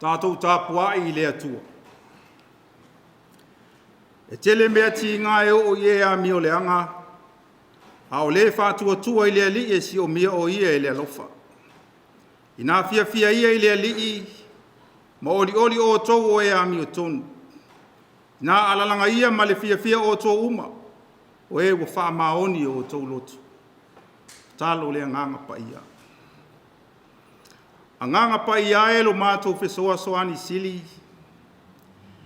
Tatou tapuai i le Atua. E tele mea tiga e oo i e amioleaga, a o le faatuatua i le Alii e siomia o Ia i le alofa. Ina fiafia ia i le Alii ma olioli outou o e amiotonu! Ina alalaga ia ma le fiafia outou uma o e ua faamaoni o outou loto. Tatalo le Agaga Paia. Agaga Paia e lo matou fesoasoani sili,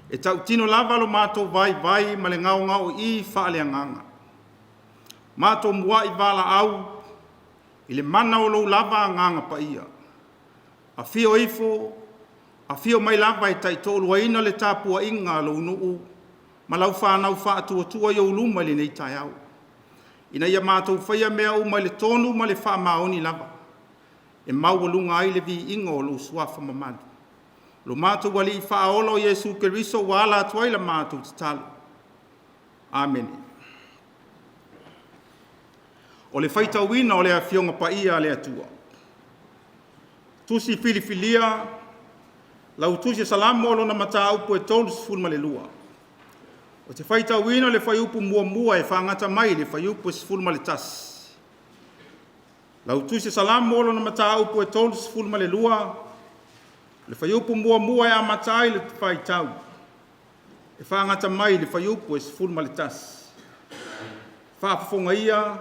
e tautino lava lo matou vaivai ma le gaogaoii faaleagaga. Matou muai valaau i le mana o lou lava Agaga Paia. Afio ifo, afio mai lava e taitoaluaina le tapuaiga a lou nuu ma lau fanau faatuatua i ou luma i lenei taeao, ina ia matou faia mea uma i le tonu ma le faamaoni lava, e maualuga ai le viiga o lou Suafa mamalu. Lo matou Alii Faaola o Iesu Keriso ua ala atu ai la matou tatalo. Amene. O le faitauina o le Afioga Paia a le Atua. Tusi Filifilia lau Tusi Salamo lona mataupu e 32. Ou te faitauina le fuaiupu 1 e faagata mai i le fuaiupu e 11. Lau Tusi Salamo lona mataupu e 32, le fuaiupu 1 e amata ai le faitau, e faagata mai i le fuaiupu e 11. Faafofoga ia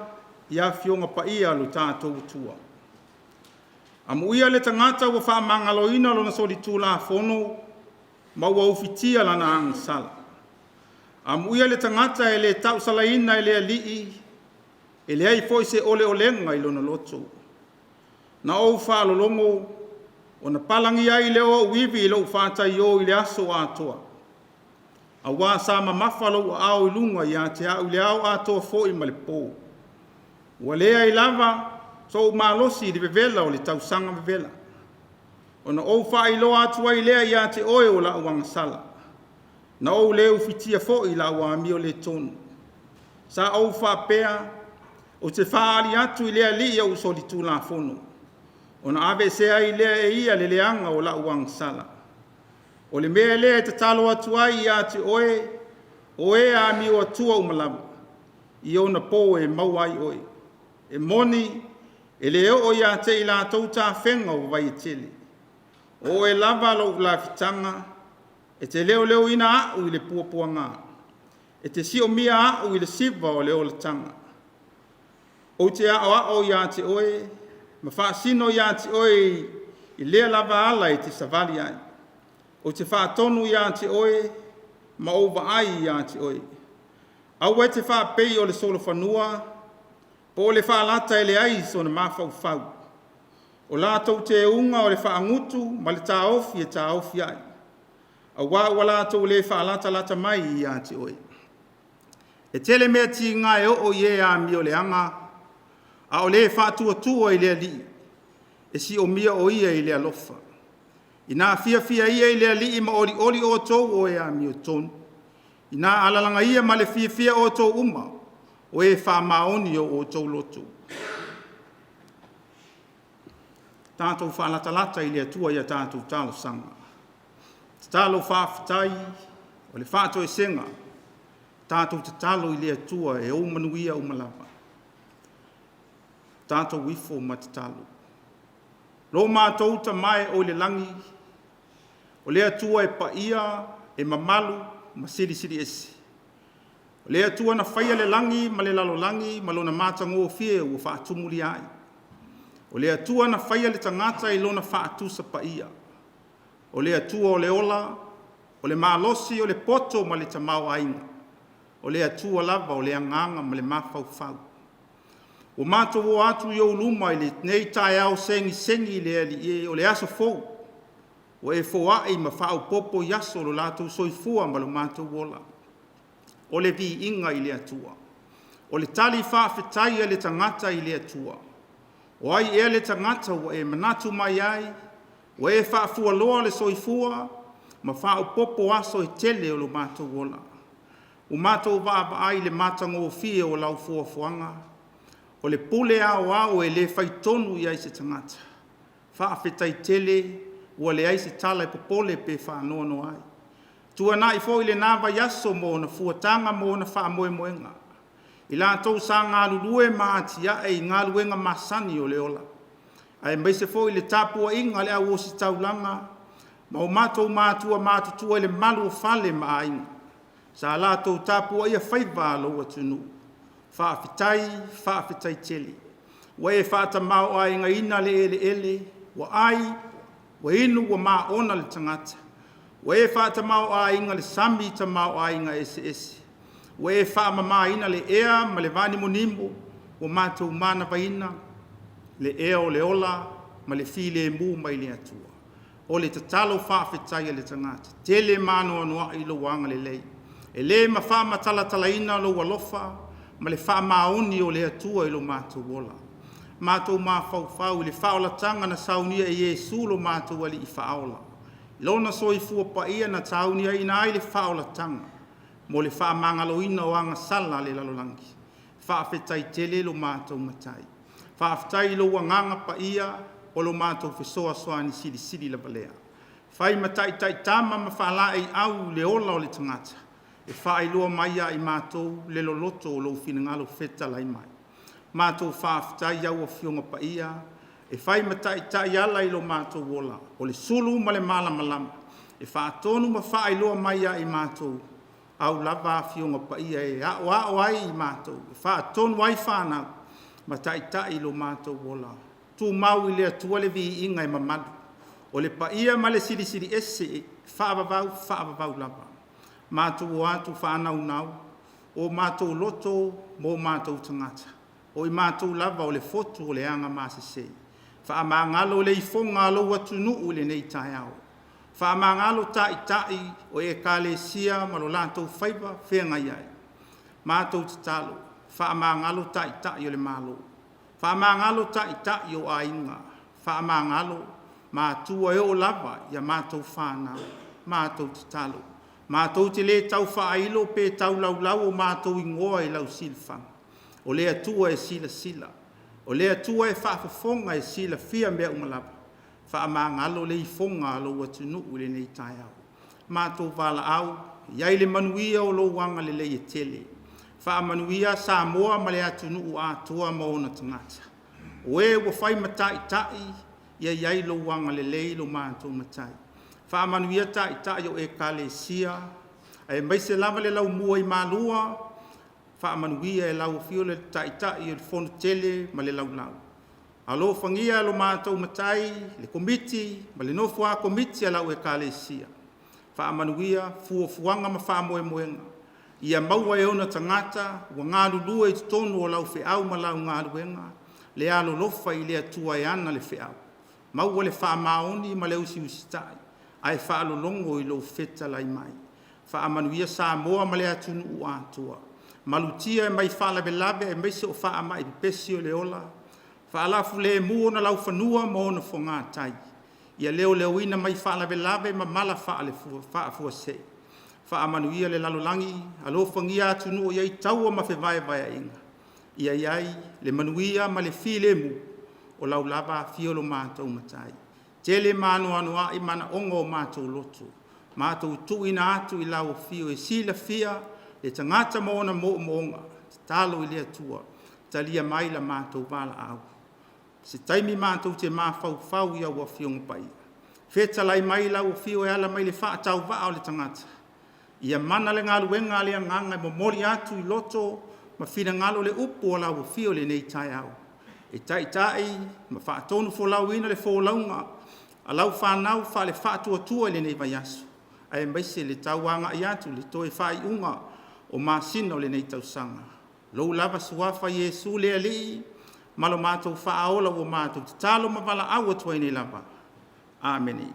i Afioga Paia a lo tatou Atua. Amuia le tagata ua faamagaloina lona solitulafono ma ua ufitia lana agasala. Amuia le tagata e le tausalaina e le Alii, e leai foi se oleolega i lona loto. Na ou faalologo ona palagia ai lea o ou ivi i lou faataio i le aso atoa, aua sa mamafa lou aao i luga ia te au i le ao atoa foi ma le po. Ua leai lava sou malosi i le vevela o le tausaga vevela, ona ou faailoa atu ai lea ia te oe o lau agasala, na ou le ufitia foi lau amio le tonu. Sa ou faapea, ou te faaali atu i le Alii ou solitulafono, ona aveesea ai lea e Ia le leaga o lau agasala. O le mea lea e tatalo atu ai ia te oe, o e amio atua uma lava, i ona po e maua ai oe. E moni, e le oo ia te i latou tafega o vaietele. O oe lava lou lafitaga, e te leoleoina au i le puapuaga, e te siomia au i le siva o le olataga. Ou te aoao ia te oe ma faasino ia te oe i lea lava ala e te savali ai. Ou te faatonu ia te oe ma ou vaai ia te oe. Aua e te faapei o le solofanua po o le faalata e leai sona mafaufau. O latou teuga o le faagutu ma le taofi e taofi ai, aua ua latou le faalatalata mai ia te oe. E tele mea tiga e oo i e amioleaga, a o le faatuatua i le Alii, e siomia o Ia i le alofa. Ina fiafia ia i le Alii ma olioli outou o e amiotonu! Ina alalaga ia ma le fiafia outou uma o e faamaoni o outou loto. Tatou faalatalata i le Atua i a tatou talosaga. Tatalo faafetai o le faatoesega. Tatou tatalo i le Atua e ou manuia uma lava. Tatou ifo ma tatalo. Lo matou Tama e oi le lagi, o le Atua e paia, e mamalu ma silisili ese. O le Atua na faia le lagi ma le lalolagi ma lona matagofie ua faatumulia ai. O le Atua na faia le tagata i lona faatusa paia. O le Atua o le ola, o le malosi, o le poto ma le tamaoaiga. O le Atua lava o le agaga ma le mafaufau. Ua matou o atu i ou luma i lenei taeao segisegi le Alii e, o le aso fou ua e foai ma faaopoopo i aso o lo latou soifua ma lo matou ola. O le viiga i le Atua. O le tali faafetai a le tagata i le Atua. O ai ea le tagata ua e manatu mai ai, ua e faafualoa le soifua ma faaopoopo aso e tele o lo matou ola? Ua matou vaavaai i le matagofie o lau foafoaga, o le pule aoao e le faitonu i ai se tagata. Faafetai tele Ua leai se tala e popole pe faanoanoa ai. Tuanai foi lena vaiaso ma ona fuataga ma ona faamoemoega, i latou sa galulue ma atiae i galuega masani o le ola, aemaise foi le tapuaiga a le au ositaulaga ma o matou matua matutua i le malu o fale ma aiga sa latou tapuaia faiva a lou atunuu. Faafetai, faafetai tele. Ua e faatamaoaigaina le eleele, ua ai, ua inu ua maona le tagata. Ua e faatamaoaiga le sami i tamaoaiga eseese. Ua e faamamaina le ea ma le vanimonimo, ua matou manavaina le ea o le ola ma le filemu mai le Atua. O le tatalo faafetai a le tagata, e tele ma anoanoai lou agalelei. E le faamatalatalaina lou alofa ma le faamaoni o le Atua i lo matou ola. Matou mafaufau i le faaolataga na saunia e Iesu lo matou Alii Faaola, Lona soifua paia na tauniaina ai le faaolataga mo le faamagaloina o agasala a le lalolagi. Faafetai tele lo matou Matai. Faafetai i lou Agaga Paia o lo matou fesoasoani silisili lava lea. Fai ma taitaitama ma faalaeiau i le ola o le tagata, e faailoa mai ia i matou le loloto o lou finagalo fetalai mai. Matou faafetai i au Afioga Paia e fai ma taitai ala i lo matou ola, o le sulu ma le malamalama, e faatonu ma faailoa mai ia i matou au lava Afioga Paia e aoao ai i matou, e faatonu ai fanau ma taitai lo matou ola. Tumau i le Atua le viiga e mamalu, o le paia ma le silisili ese e faavavau, faavavau lava. Matou o atu faanaunau o matou loto ma o matou tagata, o i matou lava o le fotu o le agamasese. Faamagalo le ifoga a lou atunuu i lenei taeao. Faamagalo Taitai o Ekalesia ma lo latou faiva feagai ai. Matou tatalo, faamagalo Taitai o le Malo, faamagalo Taitai o aiga, faamagalo matua e oo lava i a matou fanau. Matou tatalo, matou te le tau faailo pe taulaulau o matou igoa i lau silafaga, o le Atua e silasila, o le Atua e faafofoga e silafia mea uma lava. Faamagalo le ifoga a lou atunuu i lenei taeao. Matou valaau, i ai le manuia o lou agalelei e tele. Faamanuia Samoa ma le atunuu atoa ma ona tagata. O e ua fai ma taitai, ia i ai lou agalelei lo matou Matai. Faamanuia Taitai o Ekalesia aemaise lava le laumua i Malua, faamanuia i lau afio le Taitai o le Fonotele ma le Laulau. Alofagia lo matou Matai, le Komiti ma le nofoa-komiti a lau Ekalesia. Faamanuia fuafuaga ma faamoemoega, ia maua e ona tagata ua galulue i totonu o lau feau ma lau galuega le alolofa i le Atua e ana le feau, maua le faamaoni ma le usiusitai ae faalologo i lou fetalai mai. Faamanuia Samoa ma le atunuu atoa, malutia mai faalavelave aemaise o faamai pepesi o le ola, faalafulemu ona laufanua ma ona fogatai, ia leoleoina mai faalavelave ma mala faafuasei. Faamanuia le lalolagi, alofagia atunuu o i ai taua ma fevaevaeaiga, ia i ai le manuia ma le filemu, o lau lava afio lo matou Matai. Tele ma anoanoai manaoga o matou loto, matou tuuina atu i lau afio e silafia le tagata ma ona moomooga. Tatalo i le Atua, talia mai la matou valaau. Se taimi matou te mafaufau i au Afioga Paia, fetalai mai lau afio e ala mai i le faatauvaa o le tagata, ia mana le galuega a le Agaga e momoli atu i loto ma finagalo le upu a lau afio i lenei taeao, e taitai ma faatonufolauina le folauga a lau fanau faale-faatuatua i lenei vaiaso, aemaise le tau agai atu i le toe faaiuga o masina o lenei tausaga. Lou lava Suafa Iesu le Alii ma lo matou Faaola ua matou tatalo ma valaau atu ai nei lava. Amene.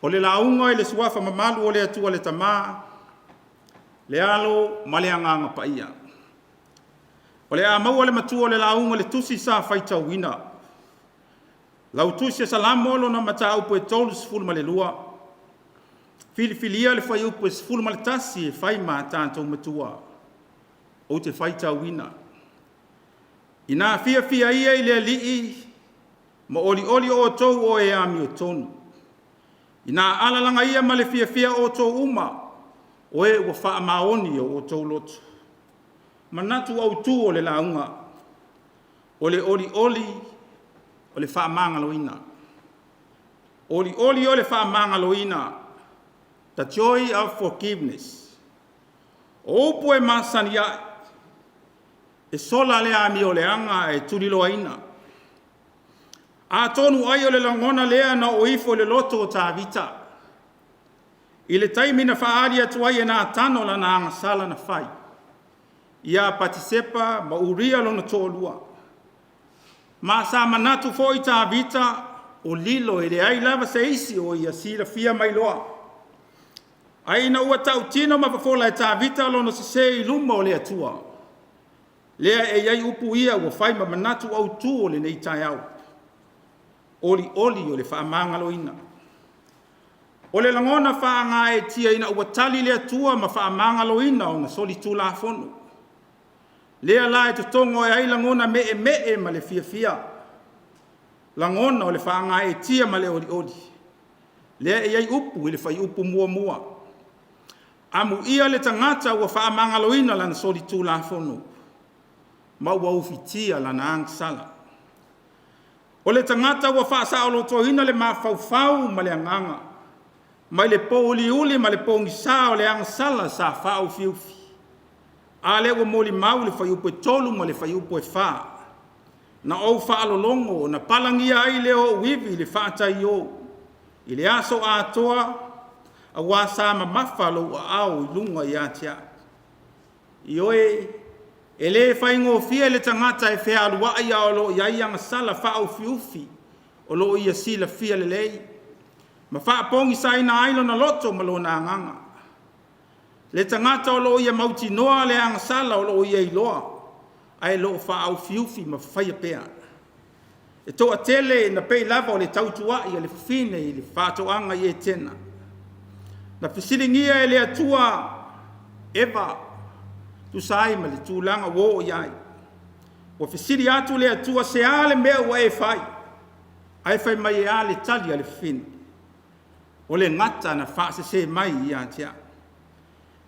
O le lauga i le Suafa mamalu o le Atua le Tama, le Alo ma le Agaga Paia. O le a maua le matua o le lauga i le tusi sa faitauina. Lau tusi o Salamo lona mataupu e 32, filifilia le fuaiupu e 11 e fai ma a tatou matua. Ou te faitauina. Ina fiafia ia i le Alii ma olioli outou o e amiotonu. Ina a alalaga ma le fiafia outou uma, o e ua faamaoni o outou loto. Manatu autu o le lauga, o le olioli o le faamagaloina. Olioli o le faamagaloina, the joy of forgiveness. O upu e masani ai, e sola le amioleaga ae tuliloaina. Atonu ai o le lagona lea na oo ifo i le loto o Tavita, i le taimi na faaali atu ai e Natano lana agasala na fai ia Patisepa ma Uria lona toalua. Ma sa manatu foi Tavita o lilo e leai lava se isi o ia silafia ma iloa. Ae ina ua tautino ma fofola e Tavita lona sese i luma o le Atua, lea e i ai upu ia ua fai ma manatu autu o lenei taeao, olioli o le faamagaloina. O le lagona faagaeetia ina ua tali le Atua ma faamagaloina ona solitulafono. Lea la e totogo ai lagona meemee ma le fiafia, lagona o le faagaeetia ma le olioli. Lea e i ai upu i le fuaiupu 1. Amuia le tagata ua faamagaloina lana solitulafono ma ua ufitia lana agasala. O le tagata ua faasaolotoina le mafaufau ma le agaga, mai le pouliuli ma le pogisa o le agasala sa faaufiufi. A lea ua molimau le fuaiupu 3 ma le fuaiupu 4. Na ou faalologo ona palagia ai lea o ou ivi i le faataio i le aso atoa, aua sa mamafa lou aao i luga ia te au. Ioe, e le faigofie le tagata e fealuai a o lo o i ai agasala faaufiufi o lo o ia silafia lelei ma faapogisaina ai lona loto ma lona agaga. Le tagata o lo o ia mautinoa le agasala o lo o ia iloa ae o lo o faaufiufi ma faia pea. E toatele na pei lava o le tautuua'i a le fafine i le faatoaga i Etena. Na fesiligia e le Atua Eva e tusa ai ma le tulaga ua oo i ai. Ua fesili atu le Atua, se a le mea ua e fai? Ae fai mai e a le tali a le fafine? O le gata na faasese mai ia te au.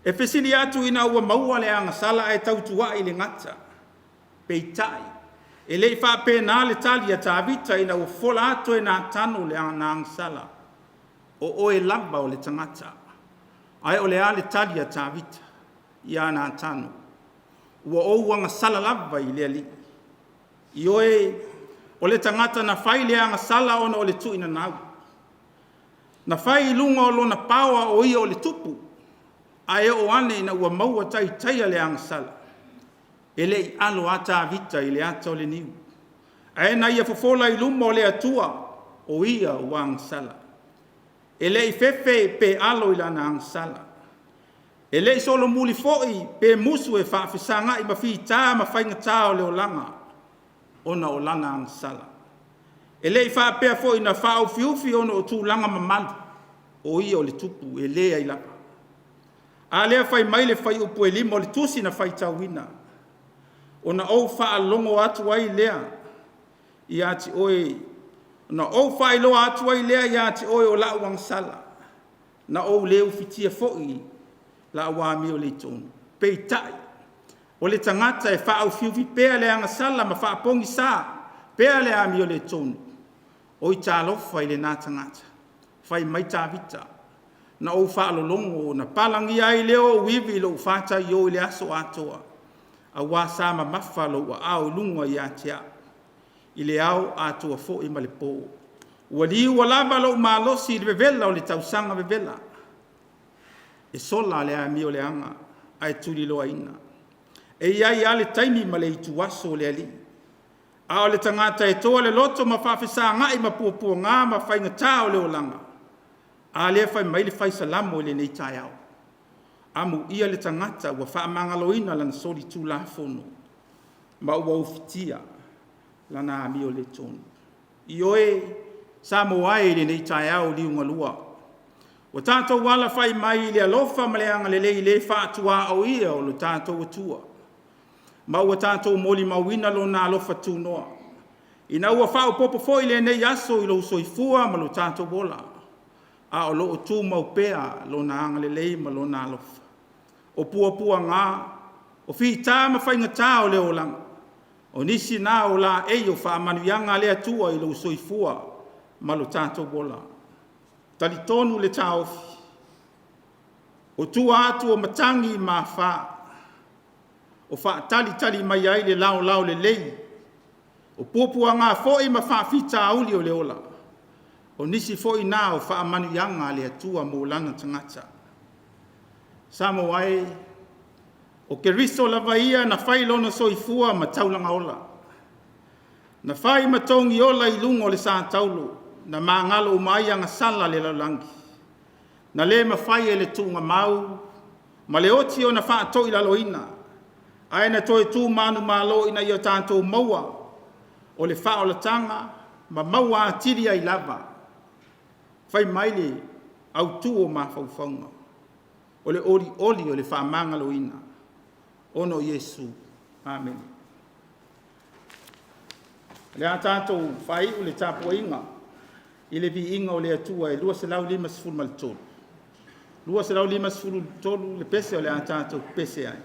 E fesili atu ina ua maua le agasala ae tautuua'i i le gata. Peitai, e le i faapena le tali a Tavita ina ua fofola atu e Natano le agasala, o oe lava o le tagata. Ae o le a le tali a Tavita ia Natano? Ua ou agasala lava i le Alii. Ioe, o le tagata na fai le agasala ona o le tuuinanau, na fai i luga o lona power o ia o le tupu, ae oo ane ina ua maua taitaia le agasala, e le i alo lava Tavita i le ata o le niu, ae na ia fofola i luma o le Atua o ia ua agasala. E le i fefe pe alo i lana agasala. E le i solomuli foi pe musu e faafesagai ma fita ma faigata o le olaga ona o lana agasala. E le i faapea foi na faaufiufi ona o tulaga mamalu o ia o le tupu, e leai lava. A lea fai mai le fuaiupu 5 o le tusi na faitauina, ona ou faalogo atu ai lea ia te oe, ona ou faailoa atu ai lea ia te oe o lau agasala, na ou le ufitia foi lau amioletonu. Peitai, o le tagata e faaufiufi pea le agasala ma faapogisa pea le amioletonu, oi talofa i lena tagata. Fai mai Tavita, na ou faalologo ona palagia ai lea o ou ivi i lou faataio i le aso atoa, aua sa mamafa lou aao i luga ia te au i le ao atoa foi ma le po. Ua liua lava lou malosi i le vevela o le tausaga vevela. E sola le amioleaga ae tuliloaina. E i ai lava le taimi ma le ituaso o le Alii, a o le tagata e toa le loto ma faafesagai ma puapuaga ma faigata o le olaga, a lea fai mai le Fai Salamo i lenei taeao, amuia le tagata ua faamagaloina lana solitulafono ma ua ufitia lana amioletonu. Ioe, Samoa e i lenei taeao liugalua, ua tatou alafai mai i le alofa ma le agalelei le faatuaoia o lo tatou Atua, ma ua tatou molimauina Lona alofa tunoa, ina ua faaopoopo foi lenei aso i lou soifua ma lo tatou ola. a o lo o tumau pea Lona agalelei ma Lona alofa. O puapuaga, o fita ma faigata o le olaga, o nisi na o laei o faamanuiaga a le Atua i lou soifua ma lo tatou ola. E talitonu le taofi, o tua atu o matagi ma afa, o faatalitali mai ai le laolao lelei, o puapuaga foi ma faafitauli o le ola, o nisi foi na o faamanuiaga a le Atua mo lana tagata. Samoa e, o Keriso lava ia na fai lona soifua ma taulaga ola, na fai ma togiola i luga o le sa taulo na magalo uma ai agasala a le lalolagi, na le mafai e le tuugamau ma le oti ona faatoilaloina, ae na toe tu manumalo ina ia tatou maua o le faaolataga ma maua atili ai lava. Fai mai le autu o mafaufauga, o le olioli o le faamagaloina ona o Iesu. Amene. O le a tatou faaiu le tapuaiga i le viiga o le Atua e 253. 253 le pese o le a tatou pepese ai.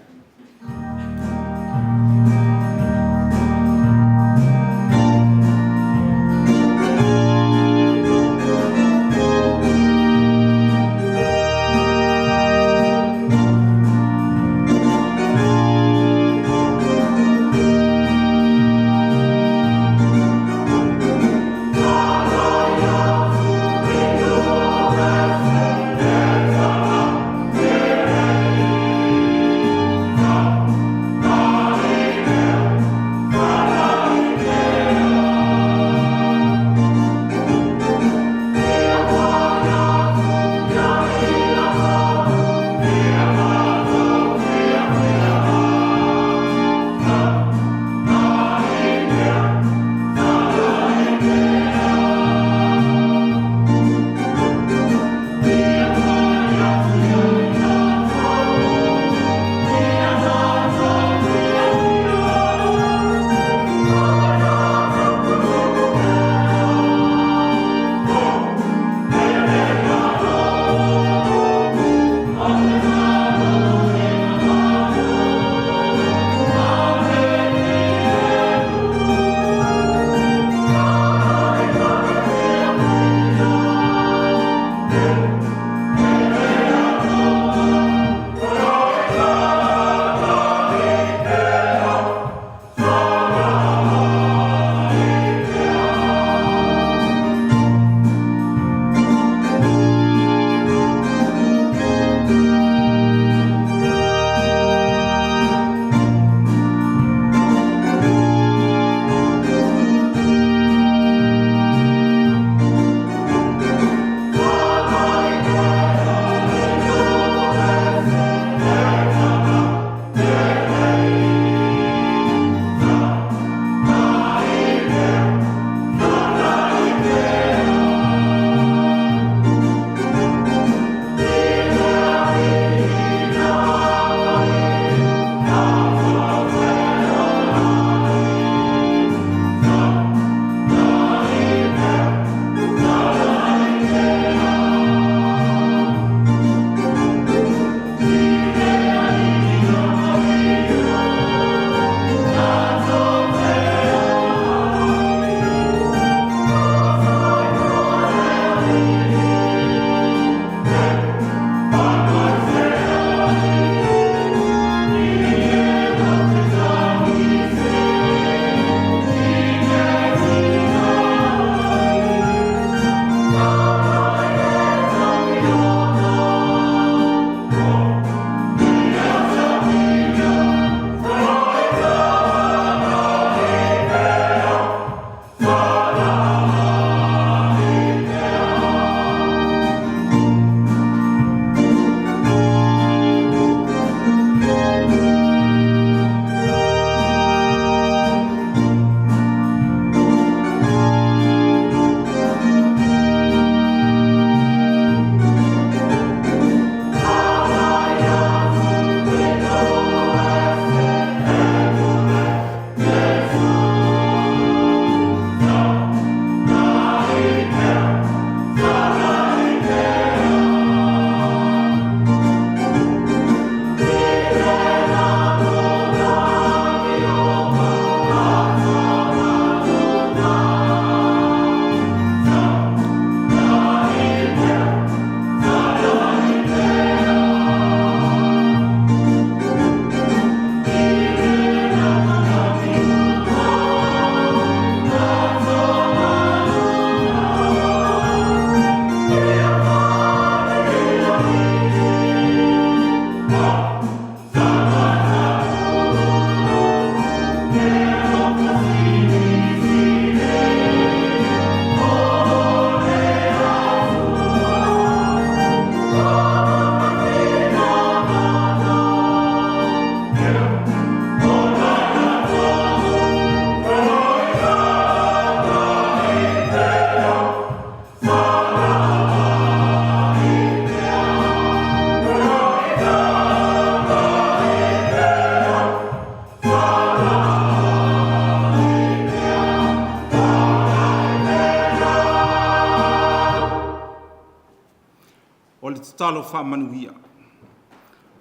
Tatalo Faamanuia.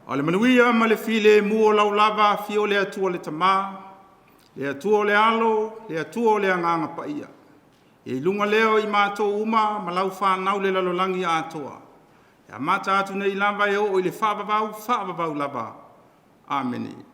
A o le manuia ma le filemu o lau lava afio le Atua le Tama, le Atua o le Alo, le Atua o le Agaga Paia. Ia i luga lea o i matou uma ma lau fanau i le lalolagi atoa, e amata atu nei lava e oo i le faavavau, faavavau lava. Amene.